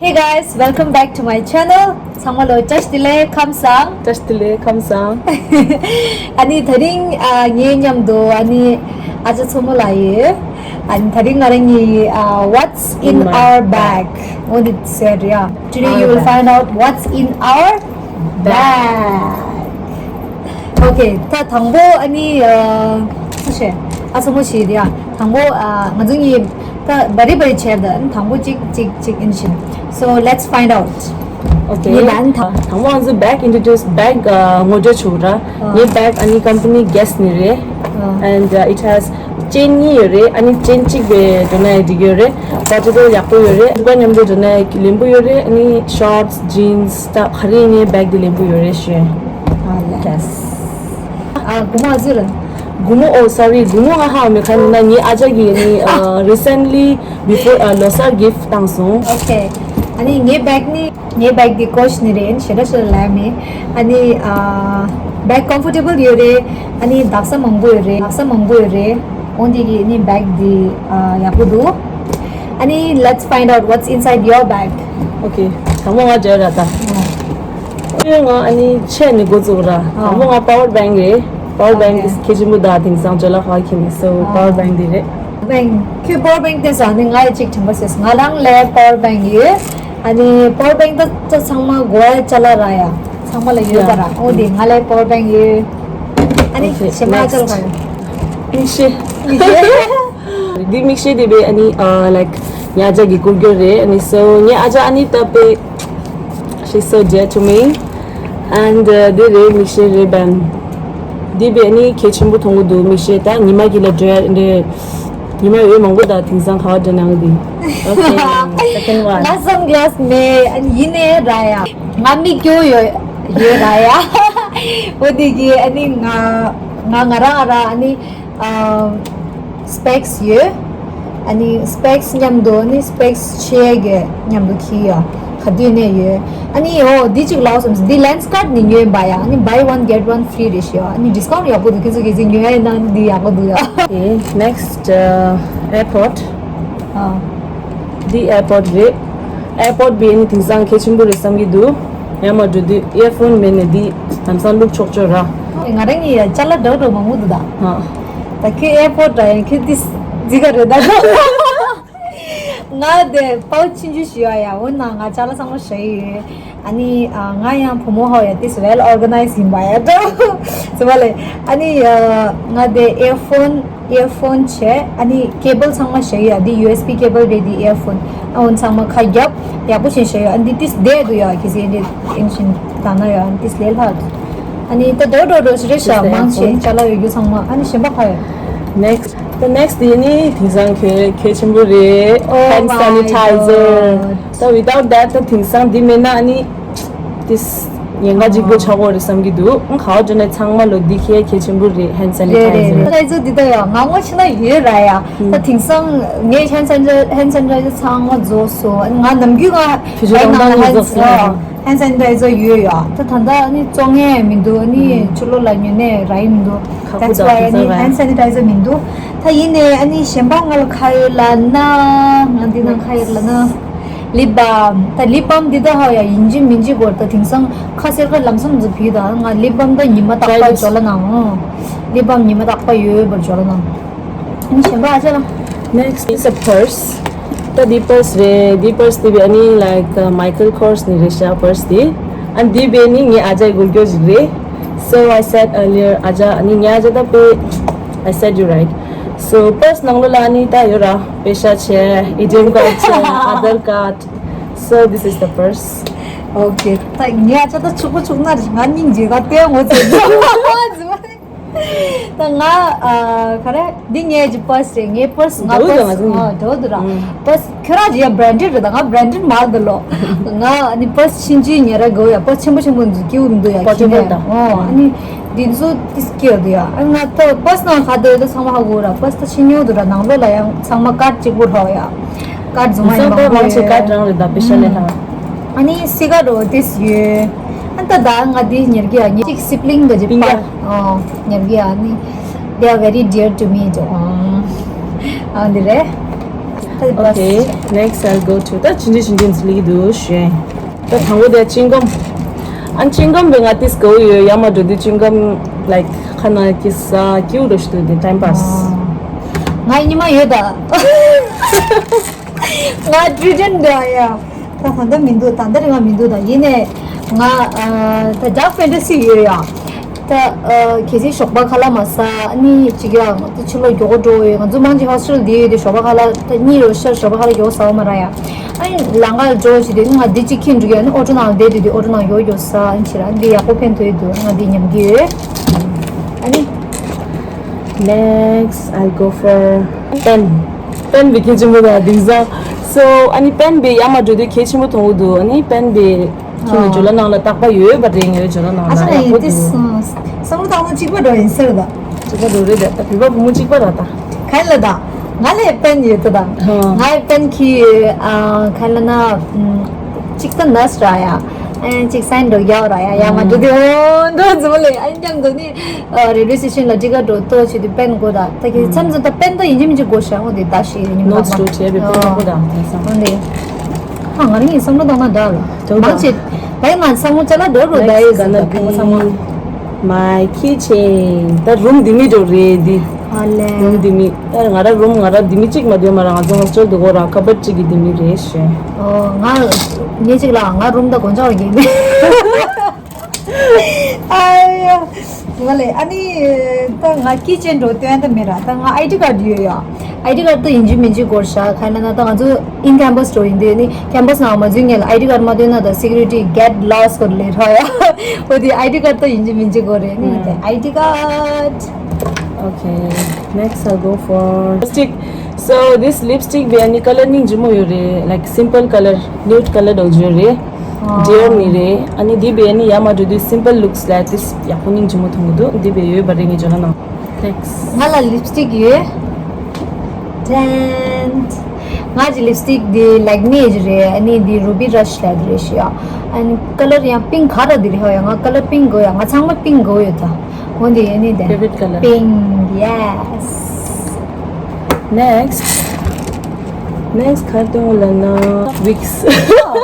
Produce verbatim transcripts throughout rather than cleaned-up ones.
Hey guys, welcome back to my channel. ཚང་མ་ལ་བཀྲ་ཤིས་བདེ་ལེགས། ཁམས་བཟང་། བཀྲ་ཤིས་བདེ་ལེགས། ཁམས་བཟང་། ཨ་ནི་དེ་རིང་ཨ་ངའི་མཉམ་དུ་ཨ་ནི་ཨ་ཅག་མཚོ་མོ་ལགས་ཡོད། ཨ་ནི་དེ་རིང་ང་རང་གཉིས་ཨ་what's in In my our bag. Bag འོ་འདི་ཟེར་ཡ། Today you Our will bag. Find out what's in our bag. Okay, ད་དང་པོ་ཨ་ནི་ཨ་སུ་ཞེས་ཨ་མཚོ་མོ་ཞེས་དེ་ཡ། དང་པོ་ཨ་ང་ཚོ་གཉིས་ད་བ་རི་བ་རི་བྱས་ད་དང་པོ་གཅིག་གཅིག་གཅིག་ཨིན་ཤིན། So let's find out. Okay. ངའི་ལན་ད། དང་པོ་ང་ཚོ་bag introduce bag ངོ་སྤྲོད་བྱུང་ར། ངའི་bag ཨ་ནི་company Guess ནི་རེད། And uh, it has chain གཉིས་ཡོད་རེད། ཨ་ནི་chain གཅིག་པའི་འགྲོ་ན་ཡང་འགྲིག་ཡོད་རེད། Portable ཡག་པོ་ཡོད་རེད། འདུག་པ་མཉམ་དུ་འགྲོ་ན་ཡང་ལེན་པོ་ཡོད་རེད། ཨ་ནི་shorts jeans ད་ག་རེ་ངའི་bag དེ་ལེན་པོ་ཡོད་རེད་ཞུ། Yes. ཨ་དགུ་མོ་ཨ་ཟུར། དགུ་མོ། oh sorry, དགུ་མོ་ང་ཧ་མི་ཁ་ན་ངའི་ཨ་ཅག་གིས་ནི་recently before ལོ་གསར་gift བཏང་སོང་། Okay. ཨ་ནི་ངའི་bag ནི་ངའི་bag དེ་Coach ནི་རེད། ཞེ་དྲག་ཞེ་དྲག་ལས་མེད། ཨ་ནི་bag comfortable ཡོད་རེད། ཨ་ནི་དག་ས་མང་པོ་ཡོད་རེད། དག་ས་མང་པོ་ཡོད་རེད། འོན་ཏེ་གི་ནི་bag དེ་ཡག་པོ་འདུག་ཨ་ནི let's find out what's inside your bag. Okay. དང་པོ་ང་བརྗོད་ར་ད། ཨོ། ཨོ་ཡོད། ང་ཨ་ནི་ཆས་ནི་འགོ་བཙུགས་ར། དང་པོ་ང་power bank རེད། Power bank དེ་གལ་ཆེན་པོ་ད་དེང་སང་ཇོ་ལ་ཁ་ཁྱེར་ནས་so power bank དེ་རེད། Bank ཁྱོད་power bank དེ་ཟ་ནི་ང་ཡི་གཅིག་དྲན་པ་ཟེར། ང་རང་ལས་power bank ཡོད། ཨ་ནི་power bank ད་ཚང་མ་གོ་ཡ་ཅ་ལག་ར་ཡ། ཚང་མ་ལ་ཡོད་པ་ར། ཨོ་དེ་ང་ལས་power bank ཡོད། ཨ་ནི་གཞན་མ་ཅ་ལག་ཡོད། མིག་ཤེལ། མིག་ཤེལ། འདི་མིག་ཤེལ་དེ་བས་ཨ་ནི་like ངའི་ཨ་ཅག་གི་སྐུ་སྒེར་རེད། ཨ་ནི་so ངའི་ཨ་ཅག་ཨ་ནི་ད་པེ། She's so dear to me. And uh, དེ་རེད། མིག་ཤེལ་རེད་བན། འདི་བས་ཨ་ནི་གལ་ཆེན་པོ་མཐོང་གི་འདུག་མིག་ཤེལ་ད་ཉི་མ་གི་ལ་འགྲོ་ཡ་འདྲེ། ཉི་མ་འོད་མང་པོ་ད་དེང་སང་ག་བ་འགྲོ་ནང་འདི། Okay. Second one. ང་sunglass མེད། ཨ་ནི་ཡིན་ནའི་ར་ཡ། ང་མིག་སྐྱོ་ཡོད་ཡོད་ར་ཡ། འོ་དེ་གི་ཨ་ནི་ང་ང་ང་རང་ཨ་ར་ཨ་ནི། Specs ཡོད། ཨ་ནི་specs མཉམ་དུ་ཨ་ནི་specs ཆེ་གེ་མཉམ་དུ་ཁྱེར་ཡ། ག་དུས་ནས་ཡོད། ཨ་ནི་འོ་འདི་གཅིག་ལའོ་བསམ་སོང་། འདི་Lenscard ནི་ཉོས་པ་ཡ། ཨ་ནི་buy one get one free རེད་ཤག་ཨ་ནི་discount ཡག་པོ་འདུག་ཁྱེད་ཚོ་གལ་སྲིད་ཉོ་ཡ་ཡིན་ན་འདི་ཡག་པོ་འདུག་ཡ། Okay, next uh, AirPod. ཨ། འདི་AirPod རེད། AirPod བས་ནི་དེང་སང་གལ་ཆེན་པོ་རེད་བསམ་གྱི་འདུག་ཡང་མ་འགྲོ་དུས་earphone མེད་ནས་འདི་ལམ་སང་བླུགས་ཆོག་ཆོག་ར། ང་རང་གི་ཡ་ཅ་ལག་འདྲ་འདྲ་མང་པོ་འདུག་ད། ཧ། ད་ཁྱོད་AirPod འདྲ་ཡང་ཁྱོད་འདི་འདི་ག་རེད་ད། ང་དེ་པའོ་ཆུང་ཆུང་ཞིག་ཡོད་ཡ། འོ་ན་ང་ཅ་ལག་ཚང་མ་བཞག་ཡོད། ཨ་ནི་ཨ་ང་ཡང་བུ་མོ་ཧོ་ཡ་ཏིས་well organized ཡིན་པ་ཡ་འགྲོ། ཟེར་བ་ལས། ཨ་ནི་ཨ་ང་དེ་earphone earphone བྱས། ཨ་ནི་cable ཚང་མ་བཞག་ཡ། འདི་USB cable རེད། འདི་earphone ཨ་འོ་ཚང་མ་ཁ་རྒྱབ་ཡག་པོ་བྱས་བཞག་ཡ། ཨ་འདི་ཏིས་བསྡད་འདུག་ཡ། གལ་སྲིད་འདི་engine ད་ན་ཡ་ཨ་ཏིས་ལས་སླ་འདུག་ཨ་ནི་ད་འགྲོ་འགྲོ་འགྲོ་ཞིག་རེད་ཤག་མང་ཆེ་ཅ་ལག་ཡོད་རྒྱུ་ཚང་མ། ཨ་ནི་གཞན་པ་ཁ་ཡོད། Next. The next དེ་ནི་དེང་སང་གལ་གལ་ཆེན་པོ་རེད། Oh hand my sanitizer god. So without that ད་དེང་སང་འདི་མེད་ན་ཨ་ནི་this ཉེན་ཁ་གཅིག་པོ་ཆགས་ཀྱི་རེད་བསམ་གྱི་འདུག་ཨང་ག་བ་འགྲོ་ནས་ཚང་མ་ལོ་འདི་གལ་གལ་ཆེན་པོ་རེད། hand sanitizer. རེད་རེད་རེད། sanitizer འདི་ད་ཡ་ང་ངོ་ཆེ་ན་ཡོད་ར་ཡ། ད་དེང་སང་ངས་hand sanitizer hand sanitizer ཚང་མ་རྫོགས་སོང་། ང་ནམ་རྒྱུན་ང་ཁྱོད་ཚོ་རང་ནང་ནས་རྫོགས་སོང་། hand sanitizer ཡོད་ཡ། ད་ད་ལྟ་ཨ་ནི་བཙོང་ངེས་མི་འདུག་ཨ་ནི་ཕྱི་ལོགས་ལ་ཉོ་ནས་རག་གི་མི་འདུག That's why ཨ་ནི་hand sanitizer མི་འདུག་ད་ཡིན་ནའི་ཨ་ནི་གཞན་པ་ང་ལ་ཁ་ཡོད་ལ་ན། ང་འདི་ནང་ཁ་ཡོད་ལ་ན། lip balm ད་lip balm འདི་ད་ཧ་ཡ་ཡིན་གཅིག་མིན་གཅིག་གོ་ད་དེང་སང་ཁ་སེར་ཁ་ལམ་སང་ཚོ་བུད་ད་ང་lip balm ད་ཉི་མ་རྟག་པར་ཇོ་ལ་ནང་། lip balm ཉི་མ་རྟག་པར་ཡོད་པར་ཇོ་ལ་ནང་། ཨ་ནི་གཞན་པ་ཨ་ཅག་ལ། Next is a purse. ད་འདི་purse རེད། འདི་purse དེ་བས་ཨ་ནི་like uh, Michael Kors ནི་རེད་ཤག purse དེ། ཨ་འདི་བས་ནི་ངའི་ཨ་ཅག་གི་སྒོར་སྐྱོ་ཞིག་རེད། So I said earlier ཨ་ཅག་ཨ་ནི་ངའི་ཨ་ཅག་ད་པེ། I said you right. So purse ནང་ལོགས་ལ་ཨ་ནི་ད་ཡོད་ར། པེ་ཤ་བྱས། ATM card བྱས། Aadhaar card. So this is the purse. Okay. ད་ངའི་ཨ་ཅག་ད་ཕྱུག་པོ་ཕྱུག་ན་རེད། ང་སྙིང་རྗེ་ག་ལྟོས་ངོ་ཚ་ད་ང་ཨ་ག་རེ་འདི་ངའི་ཀྱི་purse རེད། ངའི་purse ང་འདྲ་པོ་purse ང་ཚོ་ཨ་འདྲ་པོ་འདུག་ར། ཨང་purse ཁྱོད་རང་ཀྱི་ཡ་branded རེད། ད་ང་branded མ་རེད་ལོ། ང་ཨ་ནི་purse ཆུང་ཆུང་ཉོ་ར་དགོས་ཡ། purse ཆེན་པོ་ཆེན་པོ་འདི་སྐྱིད་པོ་མི་འདུག་ཡ། portable ཁྱི་ནས་ད། ཨོ་ཨ་ནི་འདི་ཚོ་ཏིས་སྐྱིད་འདུག་ཡ། ཨ་ང་ད་purse ནང་ག་འདུག་ད་ཚང་མ་ཧ་གོ་ར། purse ད་ཕྱི་ཉོ་འདུག་ར། ནང་ལོགས་ལ་ཡང་ཚང་མ་card གཅིག་པོ་རོ་ཡ། card རྫུན་མ་ཡིན་པ་ཧ་གོ་ཡ། card རང་རེད་ད་པེ་ཤ་ལས་ལྷག་ཨ་ནི་སི་ག་རོ་ཏིས་ཡོད། ཨ་ད་ད་ང་འདི་ཉེར་གི་ཡ། ཉེར་གཅིག་sibling ག་ཅི་པ། ཨོ་ཉེར་གི་ཡ། ཨ་ནི་they are very dear to me ཇོ། ཨ་འདི་རེད། Okay, next I'll go to ད་ཅི་འདྲ་ཅི་འདྲ་ཟེར་ལེགས་འདུག་ཞེས། ད་དང་པོ་དེ་ཅིང་གམ། ཨན་ཅིང་གམ་བས་ང་ཏིས་གོ་ཡོད་ཡ་མ་འགྲོ་དུས་ཅིང་གམ་like ཁ་ན་ཀི་ས་ཀིའུ་རོ་ཞིག་འདུག་དེ་time pass། ང་ཉི་མ་ཡོད་ད། ང་ཌི་ཌན་འདྲ་ཡ། ད་ད་ལྟ་མི་འདུག་ད་ལྟ་རིང་ང་མི་འདུག་ད་ཡིན་ནས་ང་ད་ཌག་ཕེན་ཊ་སི་ཡོད་ཡ། ད་གལ་སྲིད་ཞོགས་པ་ཁ་ལག་མ་ཟ་ནི་གཅིག་ཡ་ད་ཕྱི་ལོགས་མགྱོགས་པོ་འགྲོ་ཡོད། ང་ཚོ་མང་ཆེ་ཧོ་སི་ཊེལ་འདི་ཡོད་དེ་ཞོགས་པ་ཁ་ལག་ད་གཉིད་རོ་ཤར་ཞོགས་པ་ཁ་ལག་མགྱོགས་པོ་ཟ་བ་མ་ར་ཡ། ཨ་ནི་ལང་ཀར་འགྲོ་བྱེད་དུས་ང་འདི་གཅིག་ཁྱེར་འགྲོ་གི་ཡ་ནི་ཨོ་ཊོ་ནང་བསྡད་དུས་དེ་ཨོ་ཊོ་ནང་མགྱོགས་མགྱོགས་ཟ་ཨ་ནི་ཕྱིར་ཨ་འདི་ཡག་པོ་ཕན་ཐོགས་འདུག་ང་འདི་ཉམས་ཀྱི་ཡོད། ཨ་ནི། Next, I'll go for pen. pen བི་གལ་ཆེན་པོ་དང་དེང་སང་། So ཨ་ནི་pen བི་ཡ་མ་འགྲོ་དུས་གལ་ཆེན་པོ་མཐོང་གི་འདུག་ཨ་ནི་pen བི་ཁྱོད་ནི་ཇོ་ལ་ནང་ལ་རྟག་པ་ཡོད་པ་རེད། ངའི་ཇོ་ལ་ནང་ལ་ཨ་ཡག་པོ་འདུག་བསམ་བློ་བཏང་ན་གཅིག་པ་འགྲོ་ཡིན་ཟེར་ད། གཅིག་པ་འགྲོ་རེད་ད། ད་བོད་པ་བུ་མོ་གཅིག་པ་ར་ད། ག་ལ་ད། ང་ལས་pen ཡོད་ད་ད། ང་pen ཁྱི་ག་ལ་ན་གཅིག་ད་nurse ར་ཡ། ཨ་གཅིག་sign འགྲོ་རྒྱག་ར་ཡ་ཡ་མ་འགྲོ་དུས་འོ་འགྲོ་འཛུམ་ལེ་ཨ་ནི་ཀྱང་འགྲོ་ནི། railway station ལ་ཊི་ཀེཊ་འགྲོ་ཏོ་བྱེད་དུས་pen དགོས་ད། ད་གི་མཚམས་མཚམས་ད་pen ད་ཡིན་གཅིག་མིན་གཅིག་དགོས་ཤག་འོ་དེ་ད་ཞིག་ཡིན་ནོ་ཊི་སི་འགྲོ་བྱས་པའི་pen དགོས་ད་དེང་སང་། འོ་དེ། ཨ་ང་རང་ཡིན་བསམ་བློ་བཏང་ན་འདྲ་ལ། དོ་མང་ཆེ། ད་ཡིན་ང་བསམ་བློ་ཅ་ལག་འགྲོ་རུ་ད་ཡིན་ཟེར་ད་ཕན་པོ་ཚང་མ། My kitchen. ད་རུམ་འདི་མི་འགྲོ་རེད་འདི། ཨ་ལེ། རུམ་འདི་མི། ད་ང་ར་རུམ་ང་ར་འདི་མི་གཅིག་མ་འདོད་མ་ར་ང་ཚོ་ཧོ་སི་ཊེལ་དུ་གོ་ར་ཁ་བར་གཅིག་གི་འདི་མི་རེད་ཞེས། ཨོ་ང་ངས་གཅིག་ལ་ང་རུམ་ད་དགོན་ཆག་རྒྱག་ནི། ཨ་ཡ། ང་ལས་ཨ་ནི་ད་ང་ཀི་ཅན་འགྲོ་སྟོན་ད་མེད་ར། ད་ང་ཨའི་ཌི་ཀར་ཌི་ཡོད་ཡ། ཨའི་ཌི་ཀར་ཌི་ད་ཡིན་གཅིག་མིན་གཅིག་དགོས་ཤག་ག་ན་ན་ད་ང་ཚོ་in campus འགྲོ་ཡིན་དུས་ནི་ཁེམ་པ་སི་ནང་མ་འཛུལ་སྔོན་ལ་ཨའི་ཌི་ཀར་ཌི་མ་སྟོན་ན་ད་security get lost སྐོར་ལས་ར་ཡ། འོ་དེ་ཨའི་ཌི་ཀར་ཌི་ད་ཡིན་གཅིག་མིན་གཅིག་དགོས་རེད་ནི་ད་ཨའི་ཌི་ཀར་ཌི། Okay, next I'll go for lipstick. So this lipstick བས་ནི་ཀ་ལར་སྙིང་རྗེ་མོ་ཡོད་རེད། like simple colour, nude colour འདྲ་བོ་ཅིག་ཡོད་རེད། ཌི་ཨོར་ནི་རེད། ཨ་ནི་འདི་བས་ནི་ཡ་མ་འགྲོ་དུས་simple looks like this ཡག་པོ་སྙིང་རྗེ་མོ་མཐོང་གི་འདུག་འདི་བས་ཡོད་པ་རེད་ངའི་ཇོ་ལ་ནང་། Thanks. ང་ལ་ལིབ་སི་ཊིག་ཡོད། ཊན། ང་གི་ལིབ་སི་ཊིག་འདི་ལེག་མི་གི་རེད། ཨ་ནི་འདི་རུ་བི་ར་ཤི་ལབ་རེད་ཤི་ཡ། ཨ་ནི་ཀ་ལར་ཡང་པིང་ག་ར་འདི་རེད་ཧ་ཡ། ང་ཀ་ལར་པིང་དགོས་ཡ། ང་ཚང་མ་པིང་དགོས་ཡོད་ད། འོ་འདི་ཨ་ནི་དེ། Favorite colour. Pink, yes. Next. Next ག་རེ་སྟོན་དགོས་ལབ་ན། ཝིག་སི།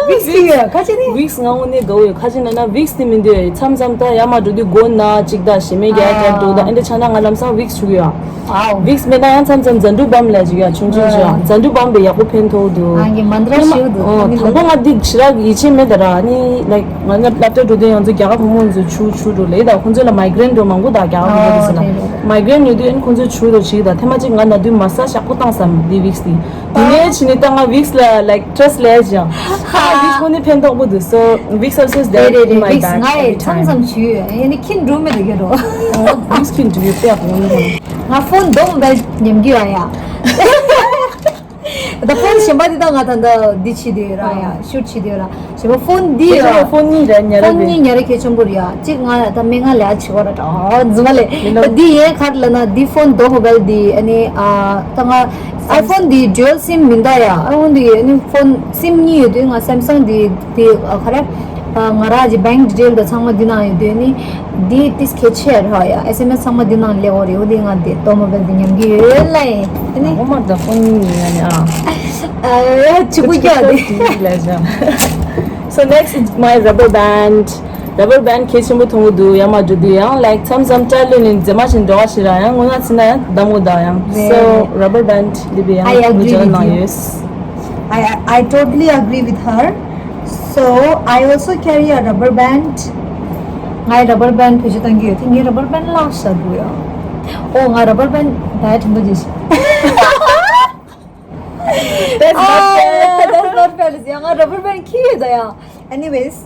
ཝིག་སི་ཡོད་ཁ་ཅིག་ནི། ཝིག་སི་ང་དངོས་གནས་དགའ་བོ་ཡོད། ཁ་ཅིག་ན་ན་ཝིག་སི་དེ་མི་འདུག་མཚམས་མཚམས་ད་ཡ་མ་འགྲོ་དུས་མགོ་ན་གཅིག་ད་ཞེ་མེད་རྒྱག་རྒྱག་འགྲོ་ད། ཨ་འདྲ་ཆ་ན་ང་ལམ་སང་ཝིག་སི་བྱུག་ཡོད། ཨའོ། ཝིག་སི་མེད་ན་ཡང་མཚམས་མཚམས་ཛ་འབྲུ་བམ་ལབ་ཅིག་ཡ་ཆུང་ཆུང་ཞིག་ཡ། ཛ་འབྲུ་བམ་བས་ཡག་པོ་ཕན་ཐོགས་འདུག་ཨ་ངའི་མན་ཏྲ་ཤིའུ་འདུག་ཨོ་དང་པོ་ང་འདི་ཞེ་དྲག་ཡིད་ཆེས་མེད་ད་ར། ཨ་ནི་ལའིཀ་ང་ང་སློབ་གྲྭ་འགྲོ་དུས་ཡང་ཚོ་རྒྱ་གར་བུ་མོ་ཚོ་ཆུ་ཆུ་འགྲོ་ལེ་ད་ཁོང་ཚོ་ལ་མའི་གྷི་རེན་འགྲོ་མང་པོ་ད་རྒྱ་གར་བུ་མོ་ཚོ་ལ་མའི་གྷི་རེན་ཡོད་དུས་ཨ་ནི་ཁོང་ཚོ་ཆུ་འགྲོ་ཅིག་ད་ཐེངས་མ་གཅིག་ང་ན་དུས་མ་ས་ཤག་པོ་བཏང་སམ་འདི་ཝིག་སི་དེ། དེ་ནས་ཕྱི་ནས་ད་ང་ཝིག་སི་ལ་ལའིཀ་ཊྲ་སི་ལས་ཀྱང་ཨ་ཝིག་སི་ཁོ་ནས་ཕན་ཐོགས་པོ་འདུག so ཝིག་སི་ཨོལ་སོ་ཨིས་རེད་རེད་རེད། ཝིག་སི་ང་ཡི་མཚམས་མཚམས་ཞུ་ཡོད། ཡིན་ནི་ཁྱི་འགྲོ་མེད་དུ་གྱུར་རོ། ཝིག་སི་ཁྱི་འགྲོ་ཡོད་པས་ཨ་ཁོ་ནས་ང་ཕོན་དོ་མོ་བའིལ་ཉམས་ཀྱི་ཡོད་ཡ། ད་ཕོན་གཞན་པ་འདི་ད་ང་ད་ད་འདི་བྱེད་དུས་ར་ཡ་ཤུཊ་བྱེད་དུས་ར་གཞན་པ་ཕོན་འདི་ཡ། ཕོན་གཉིས་ར་ཉ་ར་ཕོན་གཉིས་ཉ་ར་གལ་ཆེན་པོ་རེད་ཡ། གཅིག་ང་ད་སྨན་ཁང་ལས་བྱེད་པ་ར་ད་འཛུམ་མ་ལས་ད་འདི་ཡན་ག་རེ་ལབ་ན་འདི་ཕོན་དོ་མོ་བའིལ་འདི་ཨ་ནི་ཨ་ད་ང་ཨའི་ཕོན་འདི་ཌུ་ཨལ་སིམ་མིན་ད་ཡ། ཨ་འོན་ཏེ་ཨ་ནི་ཕོན་སིམ་གཉིས་ཡོད་དུས་ང་སེམ་སང་འདི་འདི་ཨ་ག་རེ་ཨ་ང་ར་གི་བེང་ཌི་ཊེལ་ད་ཚང་མ་འདི་ནང་ཡོད་དུས་ནི་འདི་ཏིས་ཁེ་ཆེ་ར་ཡ། ཨེས་ཨེམ་ཨེས་ཚང་མ་འདི་ནང་སླེབས་འོ་རེད། འོ་དེ་ང་དེ་དོ་མོ་བའིལ་དེ་ཉམས་ཀྱི་ཡོད་ལ་ཡིན། ཨ་ནི་ཨོ་མ་ད་ཕོན་གཉིས་ཡ་ནི་ཨ། ཨ་ཆི་གུ་ཀྱ་དེ། So next is my rubber band. ར་བར་བན་ཌི་གལ་ཆེན་པོ་མཐོང་གི་འདུག་ཡ་མ་འགྲོ་དུས་ཡང་ལའིཀ་མཚམས་མཚམས་སྐྲ་ལོས་ནས་མཛེས་མ་ཞིག་འགྲོ་བ་ཞིག་ར་ཡང་སྔོན་ང་ཚིག་ན་ཡང་གདམ་འོ་ད་ཡང་རེད། So rubber band འདི་བས་ཡང I agree ངུ་ཇ་with ནང་you. ཡོད། I, I totally agree with her. So I also carry a rubber band. ང་ཡི་ར་བར་བན་ཌི་བེད་སྤྱོད་བཏང་གི་ཡོད་དེ་ངའི་ར་བར་བན་ཌི་བརླག་ཤག་འདུག་ཡ། ཨོ་ང་ར་བར་བན་ཌི་ད་ཡ་དྲན་པ་བརྗེད་ཤག That's not fair. That's not fair. ཡ་ང་ར་བར་བན་ཌི་ཁྱི་ཡོད་ད་ཡ། Anyways,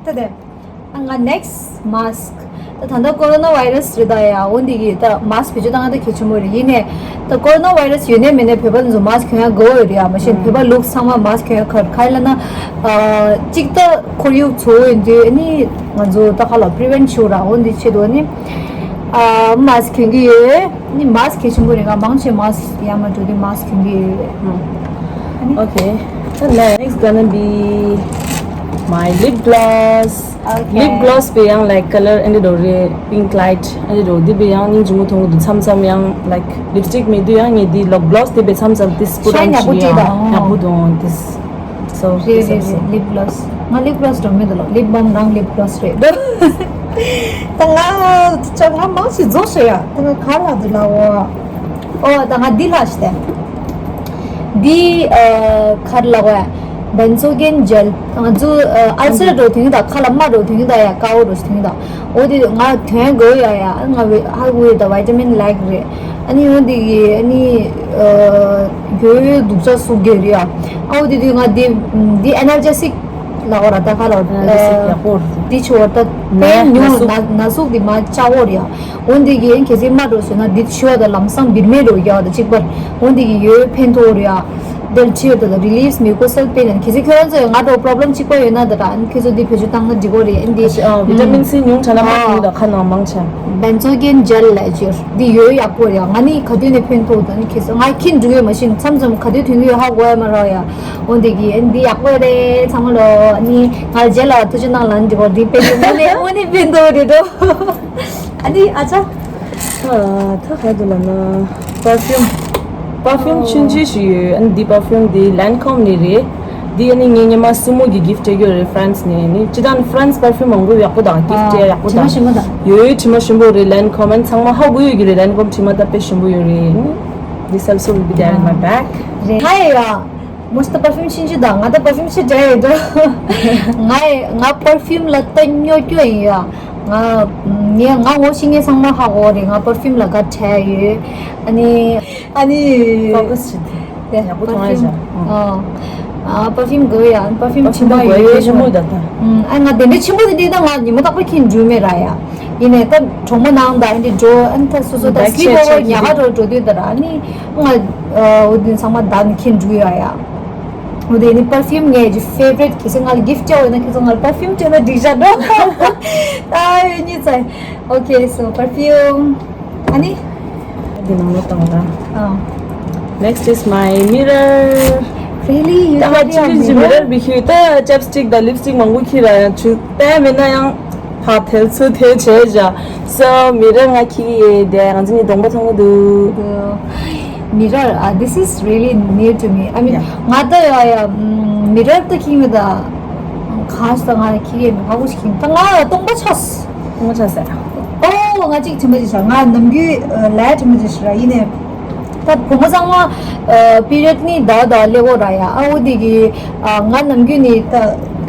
ད་དེ། ང་next mask. ད་ད་ལྟ་ཀོ་རོ་ན་བྷའི་རས་རེད་ད་ཡ། འོ་འདི་གི་ད་མཱ་སི་བེད་སྤྱོད་བཏང་ཡ་ད་གལ་ཆེན་པོ་རེད། ཡིན་ནས་ད་ཀོ་རོ་ན་བྷའི་རས་ཡོད་ནས་མེད་ནས་བོད་པ་ཚོ་མཱ་སི་གྱོན་ཡ་དགའ་བོ་ཡོད་རེད་ཡ། མ་གཞི་བོད་པ་ལུགས་ཚང་མ་མཱ་སི་གྱོན་ཡ་ཁར་ག་ཡིན་ལབ་ན། གཅིག་ད་ཁོར་ཡུག་ཚོ་ཡིན་དུས་ནི་ང་ཚོ་ད་ག་ལ་པི་རི་ཝེན་ཊི་བྱེད་ར། འོ་འདི་ཆེད་དུ་ནི་མཱ་སི་གྱོན་གི་ཡོད། ནི་མཱ་སི་གལ་ཆེན་པོ་རེད། ང་མང་ཆེ་མཱ་སི་ཡ་མ་འགྲོ་དུས་མཱ་སི་གྱོན་གི་ཡོད། Okay. So next gonna be My lip gloss. Okay. Lip gloss དེ་ཡང་like color ཨ་འདྲ་འདྲ་རེད། Pink Light ཨ་འདྲ་འདྲ། དེ་དེ་ཡང་སྙིང་རྗེ་མོ་མཐོང་གི་འདུག་མཚམས་མཚམས་ཡང་like lipstick མེད་དུས་ཡང་ངས་དེ་lip gloss དེ་དཔེ་མཚམས་མཚམས་དེ་put on ཤ་ཉག་པོ་བྱེད་བྲིས་ཡ། དང་། ཡག་པོ་འདུག་དེ། So རེད་རེད་རེད། Lip gloss། ང་lip gloss འགྲོ་མེད་དུ་ལོ། Lip balm རང་lip gloss རེད། ད་ང་ཅག་ང་མང་ཞིག་རྫོགས་ཤག་ཡ། ད་ང་ག་ལ་འདི་ལ་འོ། ཨོ་ད་ང་འདི་ལ་ཞིག་དེ། འདི་ཨ་ག་རེ་ལབ་དགོས། Benzocaine gel། ང་ཚོ་ཨ་ulcer འགྲོ་དུས་ད་ཁ་ལ་རྨ་འགྲོ་དུས་ད་ཡ་དཀར་པོ་འགྲོ་དུས་ད། འོ་དེ་ང་དོན་དགོས་ཡ་ཡ། ང་ཧ་གོ་ཡོད། ད་vitamin lack རེད། ཨ་ནི་འོ་དེ་གི་ཨ་ནི་ཨ་ཡོ་ཡོ་སྡུག་ཅག་སུ་གེ་རེད་ཡ། ཨ་འོ་དེ་དུས་ང་འདི་འདི་analgesic ལབ་དགོས་ར། ད་ག་ལ་Analgesic ཡག་པོ་རེད། འདི་ཆེ་བ་ད་ན་pain ཉུང་ན་ཟུག་ན་ན་ཟུག་འདི་མ་ཅག་པོ་རེད་ཡ། འོ་འདི་གི་ཨ་ནི་གལ་སྲིད་རྨ་འགྲོ་སོང་ན་འདི་ཆེ་བ་ད་ལམ་སང་འབིར་མེད་འགྲོ་རྒྱག་པ་ད་གཅིག་པར། འོ་འདི་གི་ཡོ་ཡོ་ཕན་ཐོགས་རེད་ཡ། དེར་ཕྱིར་དུ་relieves mucosal pain། གལ་སྲིད་ཁྱོད་རང་ཚོ་ཡང་ང་འདྲ་problem གཅིག་པ་ཡོད་ན་ད་ར་ཨ་ནི་ཁྱོད་ཚོ་འདི་བེད་སྤྱོད་བཏང་ན་འགྲིག་གོ་རེད། ཨ་ནི་འདི་ཨ་vitamin C ཉུང་དྲགས་ན་མ་ཨ་ཐུབ་ད་ཁ་ནང་མང་ཆེ། Benzocaine gel ལབ་ཅིག་འདི་ཡོད་ཡག་པོ་རེད། ང་ནི་ག་དུས་ནས་ཕན་ཐོགས་ད་ནི་ཁྱེད་ཚོ་ང་ཁྱི་འགྲོ་ཡོད་མ་ཤེས། མཚམས་མཚམས་ག་དུས་ཐོན་གི་ཡོད་ཧ་གོ་ཡ་མ་རག་ཡ། འོ་འདི་གི་ཨ་ནི་འདི་ཡག་པོ་རེད། ཚང་མ་ལོ་ཨ་ནི་ང་རྗེས་ལ་ཐུགས་རྗེ་གནང་ལ་འདི་གོ་འདི་དཔེ་དངོས་གནས་དངོས་གནས་ཕན་ཐོགས་རེད་འགྲོ། ཨ་ནི་ཨ་ཅག་ད་ད་ག་དུ་ལ་ན་perfume perfume ཆུང་ཆུང་ཞིག་ཡོད། ཨ་ནི་འདི་perfume འདི་Lancôme ནས་རེད། འདི་ཨ་ནི་ངའི་ཉི་མ་སྲུ་མོ་གི་gift སྤྲད་རྒྱུ་རེད། France ནས། ཨ་ནི་སྤྱི་བཏང་France perfume མང་པོ་ཡག་པོ་དང་gift སྤྲད་ཡག་པོ་དང་དྲི་མ་ཞིམ་པོ་དང་ཡོད་ཡོད། དྲི་མ་ཞིམ་པོ་རེད། Lancôme ཨ་ནི་ཚང་མ་ཧ་གོ་ཡོད་ཀྱི་རེད། Lancôme དྲི་མ་ད་དཔེ་ཞིམ་པོ་ཡོད་རེད། ཨ་ནི་this also will be there in my bag. རེད། ཧ་ཡ། མོ་སྟ་perfume ཆུང་ཆུང་དང་ང་ད་perfume ཆེ་འདྲ་ཡོད་འགྲོ། ང་ཡི་ང་perfume ལ་ད་སྨྱོ་སྐྱོ་ཡིན་ཡ། ང་ངས་ང་ངོ་ཤེས་མཁན་ཚང་མ་ཧ་གོ་རེད། ང་perfume ལ་དགའ་དྲགས་ཡོད། ཨ་ནི་ཨ་ནི་focus བྱེད་དེ་ཡག་པོ་མཐོང་ཡ་བྱ། ཨ་perfume དགོས་ཡ། perfume ཆེན་པོ་ཡོད་ཆེན་པོ་ད་ད། ཨ་ང་དེ་འདྲའི་ཆེན་པོ་དེ་འདྲའི་ད་ང་ཉི་མ་རྟག་པར་འཁྱེར་འགྲོ་མེད་ར་ཡ། ཡིན་ནའི་ད་གྲོགས་མོ་ནང་ད་ཨ་འདྲའི་འགྲོ་ཨ་ནི་ད་སོ་སོ་ད་sleepover ཉག་ག་འགྲོ་འགྲོ་དུས་ད་ར་ཨ་ནི། ང་འོ་དེ་ཚང་མ་བདག་ནི་ཁྱེར་འགྲོ་ཡ་ཡ། འོ་དེ་ནི་perfume ངའི་ཀྱི་favorite གལ་སྲིད་ང་ལ་gift སྤྲད་འོས་ན་ཁྱེད་ཚོ་ང་ལ་perfume སྤྲད་ན་འགྲིག་ཤག་འགྲོ། ཨ་ཡོད་ཉིད་ཚ། Okay so perfume ཨ་ནི། འདི་ནང་ལོགས་བཏང་ད། ཨ། Next is my mirror. Really you ད་ང་ཅི་ཅི་ཅི་mirror བི་ཁྱོད་ད་chapstick དང་lipstick མང་པོ་ཁྱེར་ར་ཡང་ཆུ་ད་མེད་ན་ཡང་ཕ་ཐལ་ཚུ་ཐལ་བྱས་བཞག So mirror ང་ཁྱེར་གི་ཡོད་དེ་ང་ཚོ་གཉིས་གདོང་པ་མཐོང་གི་འདུག Mirror, uh, this is really new to me. I mean, Yeah. ང་ད་ཡ་ཡ་mirror ད་ཁྱེར་མེད་ད། གང་ཞིག་ད་ང་ཁྱེར་གི་མེད་ཧ་གོ་ཞིག་ཁྱེར་ད་ང་སྟོང་པ་ཆགས། ང་ཆ་ཟེར། ཨོ་ང་གཅིག་དྲི་མ་ཅིག་བྱ། ང་ནམ་རྒྱུན་ལས་དྲི་མ་ཅིག་བྱ་ཡིན་ནས། ད་བུ་མོ་ཚང་མ་period ནི་ཟླ་བ་ཟླ་བ་སླེབས་ཡོད་ར་ཡ། ཨ་འོ་དེ་གི་ང་ནམ་རྒྱུན་ནི་ད་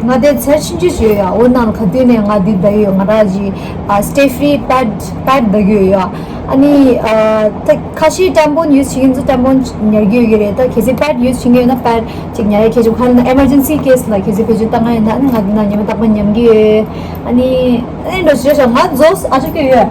ང་དེ་ཚར་ཕྱིན་ཅི་ཞུ་ཡ། འོ་ནང་ག་དུས་ནས་ང་འདི་ཟླ་ཡོད། ང་ར་ཇི་stay free pad pad ཟླ་རྒྱུ་ཡོད་ཡ། ཨ་ནི་ད་ཁ་ཤས་tampon use བྱེད་ཀྱིན་ཚོ་tampon ཉར་གྱི་ཡོད་ཀྱི་རེད། ད་གལ་སྲིད་pad use བྱེད་ཀྱི་ཡོད་ན་pad ཅིག་ཉར་ཡ་གལ་ཆེ་ག་ན་emergency case ལ་གལ་སྲིད་བེད་སྤྱོད་བཏང་ང་ཡོད་ན་ཨ་ནི་ང་འདི་ན་ཉི་མ་རྟག་པར་ཉར་གྱི་ཡོད། ཨ་ནི་ཨ་ནི་འགྲོ་ཞེས་ང་རྫོགས་ཨ་ཅོ་ཀྱི་ཡོད།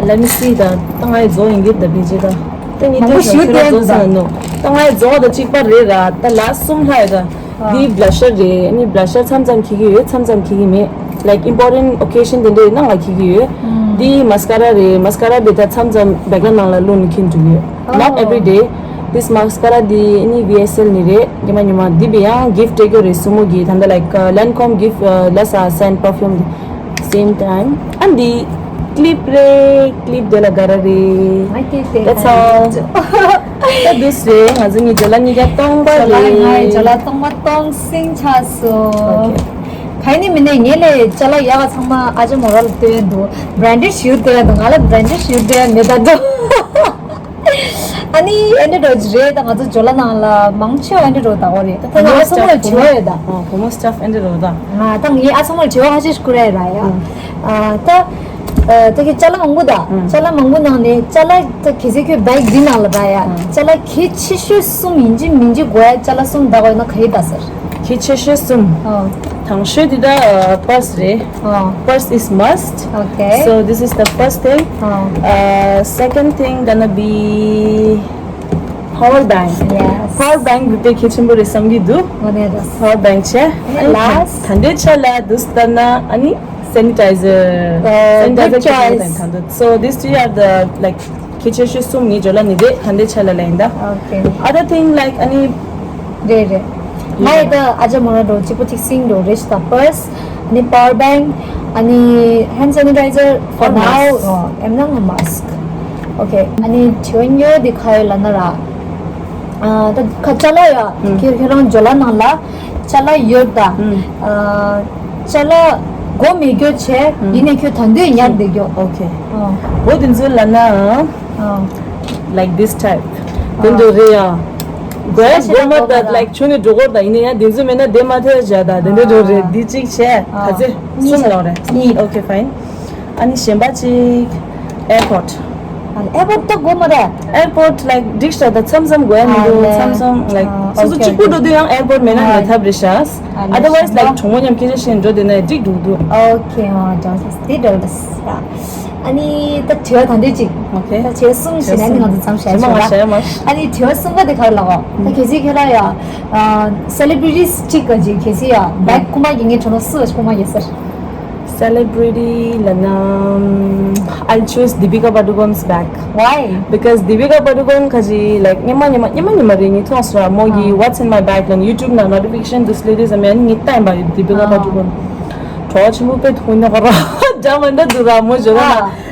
Let me see ད་ད་ང་ཡི་རྫོགས་ཡིན་གྱི་ད་བེད་སྤྱོད་ད། ད་ངས་མང་པོ་ཞུ་བསྡད་འདུག་ད། ད་ང་ཡི་རྫོགས་ད་གཅིག་པ་རེད་ར། ད་last གསུམ་ལྷག་ཡོད་ད། འདི་blusher རེད། ཨ་ནི་blusher མཚམས་མཚམས་འཁྱེར་གྱི་ཡོད། མཚམས་མཚམས་འཁྱེར་གྱི་མེད། Like important occasion དེ་འདྲ་ཡོད་ན་ང་འཁྱེར་གྱི་ཡོད། འདི་mascara རེད། Mascara དེ་ད་མཚམས་མཚམས་bag ལ་ནང་ལ་བླུགས་ནས་འཁྱེར་འགྲོ་གི་ཡོད། Not every day. This mascara འདི་ཨ་ནི་V S L ནས་རེད། ཉི་མ་ཉི་མ་འདི་བི་ཡང་gift སྤྲད་རྒྱུ་རེད། སྲུ་མོ་གི་ད་ལྟ་like Lancôme gift ལ་ས་scent perfume འདི་same time ཨ་འདི་clip རེད། clip དེ་ལ་དགའ་ར་རེད། That's all. ད་འདུག་སེ་ང་ཚོ་གཉིས་ཇོ་ལ་གཉིས་ཀ་སྟོང་པ་ཇོ་ལ་ང་ཡི་ཇོ་ལ་རེད། སྟོང་པ་སྟོང་སིང་ཆགས་སོང་། ག་ནི་མིན་ནས་ངས་ལས་ཅ་ལག་ཡག་ག་ཚང་མ་ཨ་ཅག་མོ་ར་ལ་སྟོན་འདུག branded ཞུ་སྟོན་འདུག་ང་ལ་branded ཞུ་སྟོན་མེད་ད་འགྲོ། ཨ་ནི་ཨེ་འདྲ་འགྲོ་རེད། ད་ང་ཚོ་ཇོ་ལ་ནང་ལ་མང་ཆེ་བ་ཨེ་འདྲ་འགྲོ་ད་གོ་རེད། ད་ད་ང་ཨ་ཚང་མ་ལ་དྲི་བ་ཡོད་ད། བུ་མོ་stuff ཨེ་འདྲ་འགྲོ་ད། ང་ད་ངས་ཨ་ཚང་མ་ལ་དྲི་བ་ཁ་ཤས་ཤིག་བསྐུར་ཡ་ར་ཡ། ཨ་ད། ཨ་ད་གི་ཅ་ལག་མང་པོ་ད། ཨ་ཅ་ལག་མང་པོ་ནང་ནས་ཅ་ལག་ད་གལ་སྲིད་ཁྱོད་bag འདི་ནང་ལ་ར་ཡ། ཨ་ཅ་ལག་གལ་ཆེ་ཤོས་གསུམ་ཡིན་གཅིག་མིན་གཅིག་དགོས་ཡ་ཅ་ལག་གསུམ་ད་གོ་ན་ག་ཡི་ད་ཟེར། གལ་ཆེ་ཤོས་གསུམ། ཨ་དང་ཤོས་འདི་ད་purse རེད། ཨ་purse is must. Okay. So this is the first thing. ཨ་second thing gonna be power bank. Yes. Power bank འདི་དཔེ་གལ་ཆེན་པོ་རེད་བསམ་གྱི་འདུག་ཨོ་ནེ་ར། Power bank བྱས། ཨ་ནི་last ད་ལྟའི་ཆ་ལ་འདུག་ལྟ་ན་ཨ་ནི་sanitizer. Sanitizer གལ་ཆེན་པོ་རེད་ད་འདུག So these three are the like གལ་ཆེ་ཤོས་གསུམ་ངའི་ཇོ་ལ་ནི་རེད། ད་ལྟའི་ཆ་ལ་ལ་ཡིན་ད། Okay. Other thing like ཨ་ནི་རེད་རེད། ང་ཡི་ད་ཨ་ཅག་མོ་ར་འགྲོ་གཅིག་པོ་ཐིག་སིང་འགྲོ་རེ་ཞིག་ད་པར་སི། ཨ་ནི་པ་ཝར་བེང་། ཨ་ནི་ཧེན་ཌི་སེ་ནི་ཊའི་ཛར། ཕོར་ནའོ། ཨེམ་ནང་མ་སི་ཀི། ཨོ་ཁེ། ཨ་ནི་དྲི་བ་ཉོ་འདི་ག་ཡོད་ལབ་ན་ར། ཨ་ད་ཁ་ཅ་ལག་ཡ། ཁྱེད་ཁྱེད་རང་ཇོ་ལ་ནང་ལ་ཅ་ལག་ཡོད་ད། ཨ་ཅ་ལག་སྒོ་མེད་རྒྱུ་བྱས། ཡིན་ནའི་ཁྱོད་ད་འདོད་ཉར་བསྡད་རྒྱུ། ཨོ་ཁེ། ཨ་སྒོ་དེ་ཚོ་ལབ་ན། ཨ་like this type. དེ་འདྲ་རེད་ཡ། དགོས་དགོས་མ་ད་like ཆུང་ནས་འགྲོ་གོ་ད་ཡིན་ནའི་ཡ་དེ་ཚོ་མེད་ན་བསྡད་མ་ཐུབ་བྱ་ད་དེ་འདྲ་འགྲོ་རེད། འདི་གཅིག་བྱས་ག་ཚོད་གསུམ་ལོག་རེད། གཉིས། ཨོ་ཁེ་ཕ་ཡིན། ཨ་ནི་གཞན་པ་གཅིག་ཨེར་པོར་ཊི། ཨེར་པོར་ཊི་ད་དགོས་མ་རེད། ཨེར་པོར་ཊི་like འགྲིག་ཤག་ད་མཚམས་མཚམས་དགོས་ཡ་མི་འདུག་མཚམས་མཚམས་like སོ་སོ་གཅིག་པུ་འགྲོ་དུས་ཡང་ཨེར་པོར་ཊི་མེད་ན་ཉར་ཐབས་རེད་ཤག་ཨ་དར་ཝའི་སི་like གྲོགས་མོ་མཉམ་སྐད་ཆ་བཤད་འགྲོ་དེ་ན་འགྲིག་འདུག་འདུག་ཨོ་ཁེ། ཨ་ད་དེ་འདྲ་རེད། ཨ་ནི་ད་དྲི་བ་ད་འདོད་ཅིག་ཨོ་ཁེ། ད་དྲི་བ་གསུམ་ཞིག་ནས་ནི་ང་ཚོ་མཚམས་བཞག་ཆོག་ལ། ཨ་ནི་དྲི་བ་གསུམ་པ་དེ་ག་རེ་ལབ་གོ་ད་གལ་སྲིད་ཁྱེད་རང་ཡ་སེ་ལེ་བྷི་རི་ཊི་གཅིག་ག་ཅིག་གལ་སྲིད་ཡ་བེག་རྐུན་མ་རྒྱག་མཁན་བྱུང་ན་སུ་རྐུན་མ་རྒྱག་ས་རེད། Celebrity ལབ་ན། I'll choose Deepika Padukone's bag. Why? Because Deepika Padukone ཁ་ཅིག་like ཉི་མ་ཉི་མ་ཉི་མ་ཉི་མ་རེ་ངས་མཐོང་སོང་ར། མོ་གི་What's in my bag ལབ་ནས་YouTube ནང་notification འདུག་སེ་སླེབས་དུས་ཙམ་ཡང་ངས་ལྟ་ཡིན་པ་Deepika Padukone གྲོགས་ཆེན་པོ་དཔེ་ཐུག་ནས་གོ་ར་འདྲ་མ་འདྲ་འདུག་ར། མོ་ཇོ་ར་ན་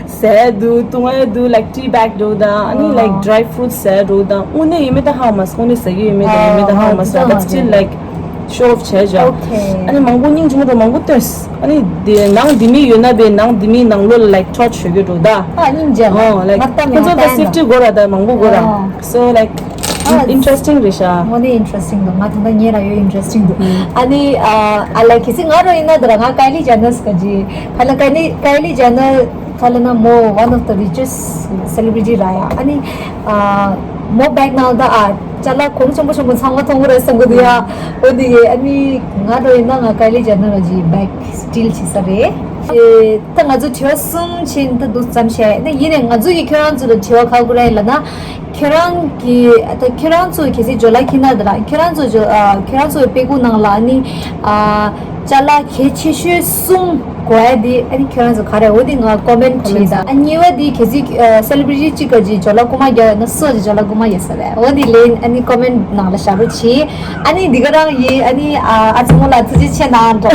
ཟས་འདུག་བཏུང་ཡ་འདུག like tea bag འདུག་དང་ཨ་ནི་like dry fruits ཟས་འདུག་དང་དངོས་གནས་ཡོད་མེད་ད་ཧ་མ་སོང་། དངོས་གནས་ཟ་གི་ཡོད་མེད་དང་ཡོད་མེད་ད་ཧ་མ་སོང་། But still like show off བྱས་བྱ། ཨོ་ཁེ། ཨ་ནི་མང་པོ་སྙིང་རྗེ་མོ་འགྲོ་མང་པོ་བཏོན། ཨ་ནི་དེ་ནང་དེ་མི་ཡོད་ན་པའི་ནང་དེ་མིའི་ནང་ལོགས་ལ་like torch བྱེད་རྒྱུ་འགྲོ་ད། ཨ་སྙིང་རྗེ་ལ། ཨོ་like ང་ལྟ་མི་ཁོ་ཚོ་ད་ང་ལྟ་safety དགོས་ར་ད་མང་པོ་དགོས་ར། ཨོ། So like ཨ་interesting རེད་ཤག་དངོས་གནས་interesting འདུག་ང་ད་ལྟ་ཉེ་ར་ཡོད་interesting འདུག་ཨ་ནི་ཨ་ཨ་like གལ་སྲིད་ང་རང་ཡིན་ན་ད་ར་ང་Kylie Jenner ག་ཅི་ག་ལ་Kylie Kylie Jenner ག་ལ་ན་མོ་one of the richest celebrity ར་ཡ། ཨ་ནི་ཨ་མོ་བེག་ནང་ད་ཨ་ཅ་ལག་གོང་ཆེན་པོ་ཆེན་པོ་ཚང་མ་མཐོང་གི་རེད་བསམ་གི་འདུག་ཡ། འོ་དེ་ཨ་ནི་ང་རང་ཡིན་ན་ང་Kylie Jenner ག་ཅི་བེག་སི་ཊིལ་བྱེད་ས་རེད། ཨེ་ད་ང་ཚོ་དྲི་བ་གསུམ་ཕྱིན་ད་འདུག་ཙམ་བཤད་ན་ཡིན་ནའི་ང་ཚོ་ཡི་ཁྱོད་རང་ཚོ་ལ་དྲི་བ་ག་དགོས་རེད་ལབ་ན། ཁྱོད་རང་གི་ད་ཁྱོད་རང་ཚོ་གལ་སྲིད་ཇོ་ལ་ཁྱི་ན་ད་ར་ཁྱོད་རང་ཚོ་ཇོ་ཨ་ཁྱོད་རང་ཚོའི་དཔེ་ཁུག་ནང་ལ་ཨ་ནི་ཨ་ཅ་ལག་གལ་ཆེ་ཤོས་གསུམ་དགོས་ཡ་དེ་ཨ་ནི་ཁྱོད་རང་ཚོ་ག་རེ་འོ་དེ་ང་ཀོ་མེན་ཊི་བྲིས་ད། ཨ་གཉིས་པ་དེ་གལ་སྲིད་ཨ་སེ་ལེ་བྷི་རི་ཊི་གཅིག་ག་ཅིག་ཇོ་ལ་རྐུན་མ་རྒྱག་ཡོད་ན་སུ་ཨ་ཅིག་ཇོ་ལ་རྐུན་མ་རྒྱག་ས་རེད། འོ་དེ་ལན་ཨ་ནི་ཀོ་མེན་ཊི་ནང་ལ་བཞག་རོགས་གྱིས། ཨ་ནི་འདི་ག་རང་ཡིན། ཨ་ནི་ཨ་ཨ་ཙི་མོ་ལ་ཐུགས་རྗེ་ཆེ་གནང་འགྲོ།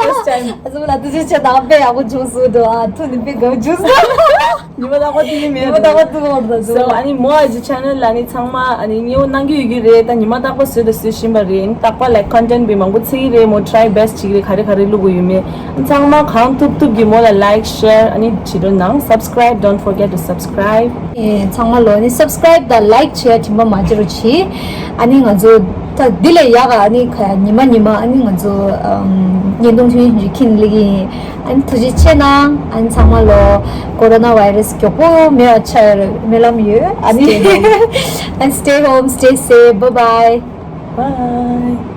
First time. ཨ་ཙི་མོ་ལ་ཐུགས་རྗེ་ཆེ་གནང་། དཔེ་ཡག་པོ་བྱུང་སོང་འགྲོ། ཨ་ཐུགས་ནི་དཔེ་དགའ་བྱུང་སོང་། ཉི་མ་རྟག་པར་ཐུག་གི་མེད། ཉི་མ་རྟག་པར་ཐུག་འོང་ད་So ཨ་ནི་མོ་ཨ་ཅི་ཆེ་ནལ་ལ་ནི་ཚང་མ་ཨ་ནི་མཉེས་པོ་གནང་གི་ཡོད་ཀྱི་རེད། ད་ཉི་མ་རྟག་པར་བཟོས་དང་བཟོ་བཞིན་པ་རེད། རྟག་པར་like content བི་མང་པོ་བརྩི་གི་རེད། མོ་try best བྱེད་ཀྱི་རེད། ག་རེ་ག་རེ་བླུག་གི་ཡོད་མེད་ཚང་མ་གང་ཐུབ་ཐུབ་ཀྱིས་མོ་ལ་like share ཨ་ནི་བྱེད་རོགས་གནང་། Subscribe, don't forget to subscribe. ཨེ་ཚང་མ་ལོ་ནི་subscribe དང་like བྱེད་ཡ་དྲན་པ་མ་བརྗེད་རོགས་གྱིས། ཨ་ནི་ང་ཚོ་ད་འདི་ལས་ཡག་ག་ཨ་ནི་ག་ཉི་མ་ཉི་མ་ཨ་ནི་ང་ཚོ་ཨམ་བརྙན་ཐུང་ཆུང་ཆུང་ཅིག་ཁྱེར་སླེབས་ཀྱི་ཡིན། ཨ་ནི་ཐུགས་རྗེ་ཆེ་གནང་། ཨ་ནི་ཚང་མ་ལོ་ཀོ་རོ་ན་བྷའི་རེ་སི་མགྱོགས་པོ་མེད་པ་ཆགས་ཡོད་རེད་སྨོན་ལམ་ཡོད། ཨ་ནི་Stay home. ཨ་ནི་stay home, stay safe, bye bye. Bye.